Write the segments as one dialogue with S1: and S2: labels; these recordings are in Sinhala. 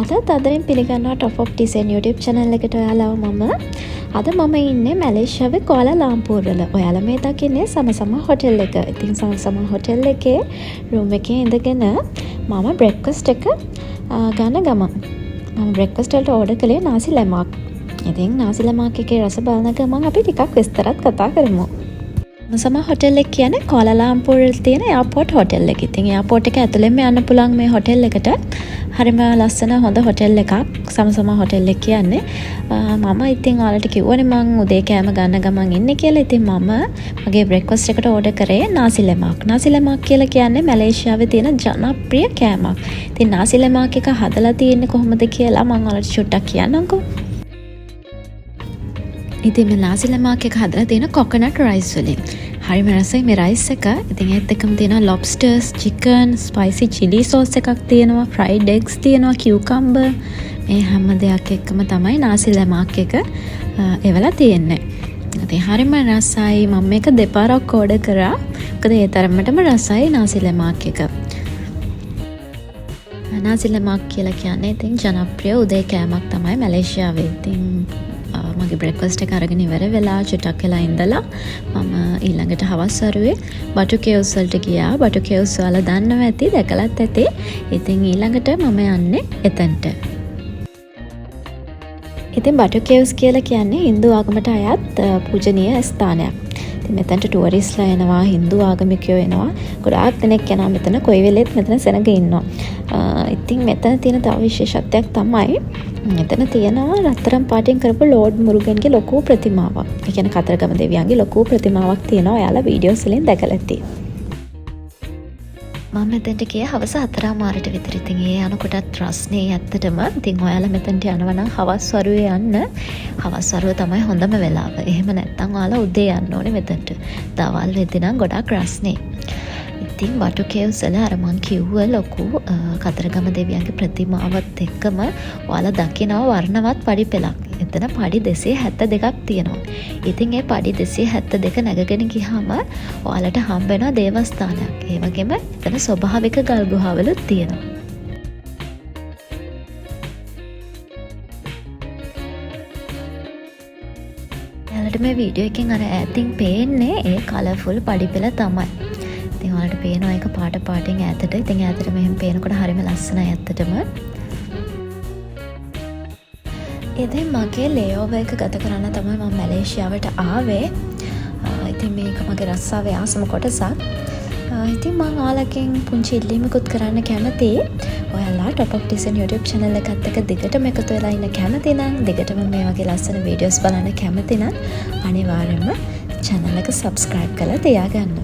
S1: අදත් ආදරෙන් පිළිගන්නවා Top of Design YouTube channel එකට ඔයාලව. මම අද මම ඉන්නේ මැලේසියාවේ කුආලා ලාම්පූර් වල. ඔයාලා මේ දකින්නේ සමසම හොටෙල් එක. ඉතින් සමසම හොටෙල් එකේ රූම් එකේ ඉඳගෙන මම බ්‍රෙක්ෆාස්ට් එක ගන්න ගමන් මම බ්‍රෙක්ෆාස්ට් වලට ඕඩර් කළේ නාසි ලෙමක්. ඉතින් නාසි ලෙමක් එකේ රස බලන ගමන් අපි ටිකක් විස්තරත් කතා කරමු. සම හොටෙල් එක කියන්නේ කුආලා ලාම්පූර් වල තියෙන එයාපෝට් හොටෙල් එක. ඉතින් එයාපෝට් එක ඇතුළෙන්ම යන්න පුළුවන් මේ හොටෙල් එකට. හරිම ලස්සන හොඳ හොටෙල් එකක් සමසම හොටෙල් එක කියන්නේ. මම ඉතින් ඔයාලට කිව්වනේ මං උදේ කෑම ගන්න ගමන් ඉන්නේ කියලා. ඉතින් මම මගේ බ්‍රෙක්ෆාස්ට් එකට ඕඩර් කරේ නාසි ලෙමක්. නාසි ලෙමක් කියලා කියන්නේ මැලේසියාවේ තියෙන ජනප්‍රිය කෑමක්. ඉතින් නාසි ලෙමක් එක හදලා තියෙන්නේ කොහොමද කියලා මං ඔයාලට චුට්ටක් කියන්නම්කෝ. ඉතින් මේ නාසි ලෙමක් එක හදලා තියෙන කොකනට් රයිස් වලින්. හරිම රසයි මේ රයිස් එක. ඉතින් ඒත් එක්කම තියෙනවා ලොබ්ස්ටර්ස්, චිකන්, ස්පයිසි චිලි සෝස් එකක් තියෙනවා, ෆ්‍රයිඩ් එග්ස් තියෙනවා, කියුකම්බර්. මේ හැම දෙයක් එක්කම තමයි නාසි ලෙමක් එක එවලා තියෙන්නේ. ඉතින් හරිම රසයි. මම මේක දෙපාරක් ඕඩර් කරා. මොකද ඒ තරමටම රසයි නාසි ලෙමක් එක. නාසි ලෙමක් කියලා කියන්නේ ඉතින් ජනප්‍රිය උදේ කෑමක් තමයි මැලේසියාවේ. ඉතින් මගේ බ්‍රෙක්ෆාස්ට් එක අරගෙන ඉවර වෙලා චුට්ටක් වෙලා ඉඳලා මම ඊළඟට හවස් වරුවේ බටු කේව්ස් වලට ගියා. බටු කේව්ස් ඔයාලා දන්නවා ඇති, දැකලත් ඇති. ඉතින් ඊළඟට මම යන්නේ එතනට. ඉතින් බටු කේව්ස් කියලා කියන්නේ හින්දු ආගමට අයත් පූජනීය ස්ථානයක්. ඉතින් මෙතනට ටුවරිස්ට්ලා එනවා, හින්දු ආගමිකයෝ එනවා. ගොඩාක් දෙනෙක් යනවා මෙතන. කොයි වෙලෙත් මෙතන සෙනග ඉන්නවා. ඉතින් මෙතන තියෙන තව විශේෂත්වයක් තමයි මෙතන තියෙනවා රත්තරන් පාටින් කරපු ලෝඩ් මුරුගන්ගේ ලොකු ප්‍රතිමාවක්. ඒ කියන්නේ කතරගම දෙවියන්ගේ ලොකු ප්‍රතිමාවක් තියෙනවා. ඔයාලා වීඩියෝස් වලින් දැකලා ඇති. මම මෙතනට ගියේ හවස 4:30ට විතර. ඉතින් ඒ යනකොටත් රස්නේ ඇත්තටම. ඉතින් ඔයාලා මෙතනට යනවා නම් හවස් වරුවේ යන්න. හවස් වරුව තමයි හොඳම වෙලාව. එහෙම නැත්නම් ඔයාලා උදේ යන්න ඕනේ මෙතනට. දවල් වෙද්දි නම් ගොඩක් රස්නේ. ඉතින් බටු කේව්ස් වල අර මං කිව්ව ලොකු කතරගම දෙවියන්ගේ ප්‍රතිමාවත් එක්කම ඔයාලා දකිනවා වර්ණවත් පඩි පෙළක්. එතන පඩි 272ක් තියෙනවා. ඉතින් ඒ පඩි 272 නැගගෙන ගියාම ඔයාලට හම්බ වෙනවා දේවස්ථානයක්. ඒ වගේම එතන ස්වභාවික ගල් ගුහාවලුත් තියෙනවා. ඔයාලට මේ වීඩියෝ එකෙන් අර ඈතින් පේන්නේ ඒ කලර්ෆුල් පඩි පෙළ තමයි. ඉතින් ඔයාලට පේනවා ඒක පාට පාටින් ඈතට. ඉතින් ඈතට මෙහෙම පේනකොට හරිම ලස්සනයි ඇත්තටම. ඉතින් මගේ ලේඕවර් එක ගත කරන්න තමයි මම මැලේසියාවට ආවේ. ඉතින් මේක මගේ රස්සාවේ ආසම කොටසක්. ඉතින් මං ඔයාලගෙන් පුංචි ඉල්ලීමකුත් කරන්න කැමතියි. ඔයාලා Top of Design YouTube channel එකත් එක්ක දිගටම එකතු වෙලා ඉන්න කැමති නම්, දිගටම මේ වගේ ලස්සන වීඩියෝස් බලන්න කැමති නම් අනිවාර්යයෙන්ම channel එක subscribe කරලා තියාගන්න.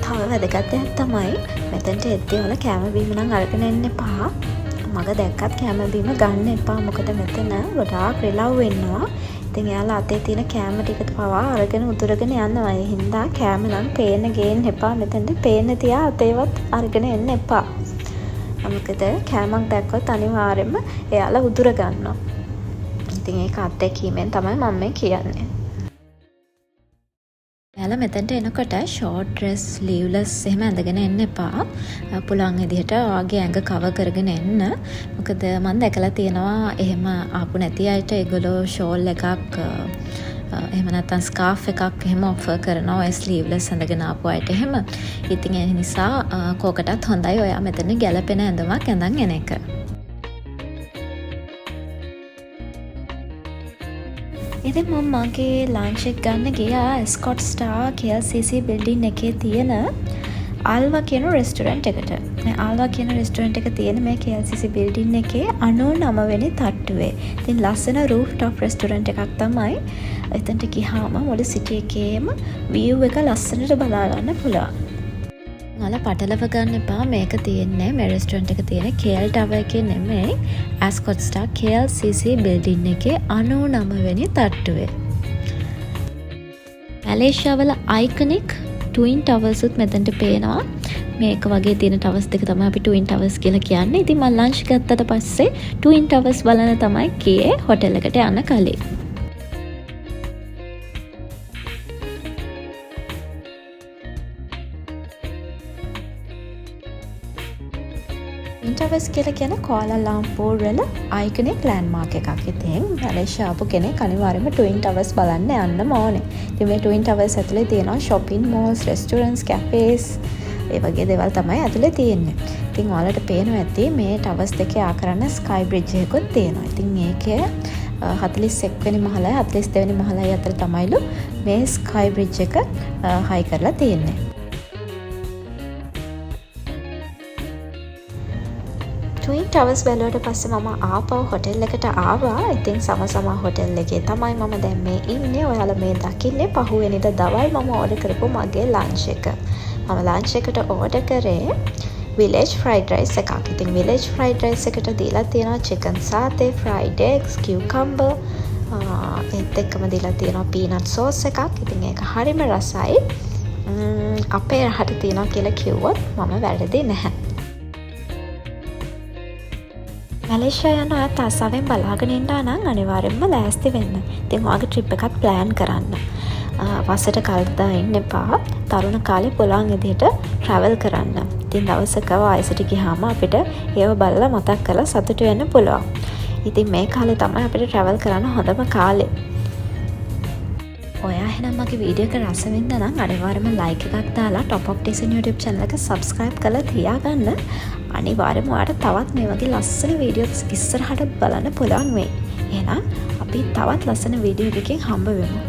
S1: තව වැදගත් දෙයක් තමයි මෙතනට එද්දී ඔයාලා කෑම බීම නම් අරගෙන එන්න එපා. මග දැක්කත් කෑම බීම ගන්න එපා. මොකද මෙතන ගොඩාක් රිලව් ඉන්නවා. ඉතින් එයාලා අතේ තියෙන කෑම ටික පවා අරගෙන උදුරගෙන යනවා. ඒ හින්දා කෑම නම් පේන ගේන්න එපා. මෙතනට පේන තියා අතේවත් අරගෙන එන්න එපා. මොකද කෑමක් දැක්කොත් අනිවාර්යයෙන්ම එයාලා උදුර ගන්නවා. ඉතින් ඒක අත්දැකීමෙන් තමයි මම මේ කියන්නේ. ඔයාලා මෙතනට එනකොට ෂෝට් ඩ්‍රෙස්, ස්ලීව්ලස් එහෙම ඇඳගෙන එන්න එපා. පුළුවන් විදිහට ඔයාගේ ඇඟ කවර් කරගෙන එන්න. මොකද මං දැකලා තියෙනවා එහෙම ආපු නැති අයට ඒගොල්ලෝ ෂෝල් එකක් එහෙම නැත්නම් ස්කාෆ් එකක් එහෙම ඔෆර් කරනවා ඔය ස්ලීව්ලස් ඇඳගෙන ආපු අයට එහෙම. ඉතින් ඒ නිසා කෝකටත් හොඳයි ඔයා මෙතන ගැලපෙන ඇඳුමක් ඇඳන් එන එක. ඉතින් මම මගේ ලන්ච් එක ගන්න ගියා ඇස්කොට් ස්ටාර් KLCC building එකේ තියෙන ආල්වා කියන රෙස්ටොරන්ට් එකට. මේ ආල්වා කියන රෙස්ටොරන්ට් එක තියෙන මේ KLCC building එකේ 99 වෙනි තට්ටුවේ. ඉතින් ලස්සන රූෆ් ටොප් රෙස්ටොරන්ට් එකක් තමයි. එතනට ගියාම මුළු සිටි එකේම විව් එක ලස්සනට බලා ගන්න පුළුවන්. ඔයාලා පටලව ගන්න එපා, මේක තියෙන්නේ මේ රෙස්ටොරන්ට් එක තියෙන KL Tower එකේ නෙමෙයි, ඇස්කොට් ස්ටාර් KLCC building එකේ 99 වෙනි තට්ටුවේ. මැලේසියාවල අයිකනික් ට්වින් ටවර්සුත් මෙතනට පේනවා. මේක වගේ තියෙන ටවර්ස් දෙක තමයි අපි ට්වින් ටවර්ස් කියලා කියන්නේ. ඉතින් මම ලන්ච් ගත්තට පස්සේ ට්වින් ටවර්ස් බලන තමයි ගියේ හොටෙල් එකට යන්න කලින්. ට්වින් ටවර්ස් කියලා කියන්නේ කුආලා ලම්පූර් වල අයිකනික් ලෑන්ඩ්මාර්ක් එකක්. ඉතින් මැලේසියා ආපු කෙනෙක් අනිවාර්යයෙන්ම ට්වින් ටවර්ස් බලන්න යන්නම ඕනේ. ඉතින් මේ ට්වින් ටවර්ස් ඇතුලේ තියෙනවා ෂොපින් මෝල්ස්, රෙස්ටෝරන්ට්ස්, කැෆේස්, ඒ වගේ දේවල් තමයි ඇතුලේ තියෙන්නේ. ඉතින් ඔයාලට පේනවා ඇති මේ ටවර්ස් දෙකේ ආ කරන්න ස්කයි බ්‍රිජ් එකකුත් තියෙනවා. ඉතින් ඒකේ 41 වෙනි මහලයි 42 වෙනි මහලයි අතර තමයිලු මේ ස්කයි බ්‍රිජ් එක හයි කරලා තියෙන්නේ. ට්වින් ටවර්ස් බැලුවට පස්සේ මම ආපහු හොටෙල් එකට ආවා. ඉතින් සම සම හොටෙල් එකේ තමයි මම දැන් මේ ඉන්නේ. ඔයාලා මේ දකින්නේ පහුවෙනිදා දවල් මම ඕඩර් කරපු මගේ ලන්ච් එක. මම ලන්ච් එකට ඕඩර් කරේ විලේජ් ෆ්‍රයිඩ් රයිස් එකක්. ඉතින් විලේජ් ෆ්‍රයිඩ් රයිස් එකට දීලා තියෙනවා චිකන් සාතේ, ෆ්‍රයිඩ් එග්ස්, කියුකම්බර්, ඒත් එක්කම දීලා තියෙනවා පීනට් සෝස් එකක්. ඉතින් ඒක හරිම රසයි. අපේ රහට තියෙනවා කියලා කිව්වොත් මම වැරදි නැහැ. මැලේසියා යන ඔයත් ආසාවෙන් බලාගෙන ඉන්නවා නම් අනිවාර්යෙන්ම ලෑස්ති වෙන්න. ඉතින් ඔයාගේ ට්‍රිප් එකත් ප්ලෑන් කරන්න. වසට කල් දා ඉන්න එපා. තරුණ කාලේ පුළුවන් විදිහට ට්‍රැවල් කරන්න. ඉතින් දවසක වයසට ගියාම අපිට ඒව බලලා මතක් කරලා සතුටු වෙන්න පුළුවන්. ඉතින් මේ කාලේ තමයි අපිට ට්‍රැවල් කරන්න හොඳම කාලේ. ඔයා එහෙනම් මගේ වීඩියෝ එක රස වින්දා නම් අනිවාර්යයෙන්ම ලයික් එකක් දාලා Top of Design YouTube channel එක subscribe කරලා තියාගන්න. අනිවාර්යයෙන්ම ඔයාට තවත් මේ වගේ ලස්සන වීඩියෝස් ඉස්සරහට බලන්න පුළුවන් වෙයි. එහෙනම් අපි තවත් ලස්සන වීඩියෝ එකකින් හම්බ වෙමු.